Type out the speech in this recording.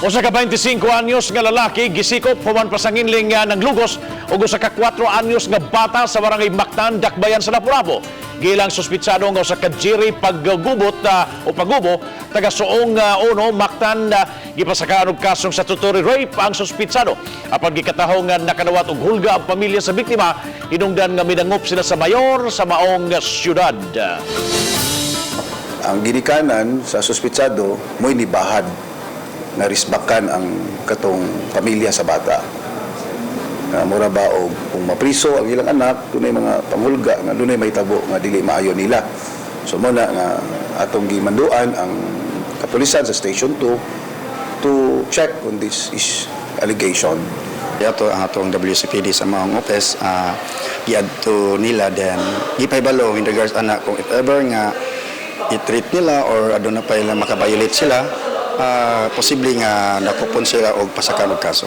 Usa ka 25 anyos nga lalaki gisikop human pasanginling nga nanglugos og usa ka 4 anyos nga bata sa Barangay Mactan, Dakbayan sa Lapu-Lapu. Gilang suspitsado nga usa ka Jerry paggubot o pagubo, taga Suong Uno, Mactan, gipasakaan og kasong statutory rape ang suspitsado. Apan gikataho nga nakadawat og hulga ang pamilya sa biktima hinungdan nga midangop sila sa mayor sa maong syudad. Ang ginikanan sa suspitsado mo'y nibahad nga risbakan ang katong pamilya sa bata. Nga mura ba og kung mapriso ang ilang anak, dunay mga panghulga nga dunay mahitabo nga dili maayo nila. So mo na nga atong gimanduan ang kapulisan sa Station 2 to check on this is allegation. Ato ang atong WCPD sa maong office, giadto nila, then gipahibalo in regards ana kung if ever nga i-treat nila or aduna pa ila maka-violate sila, posible nga dakopon sila og pasakan og kaso.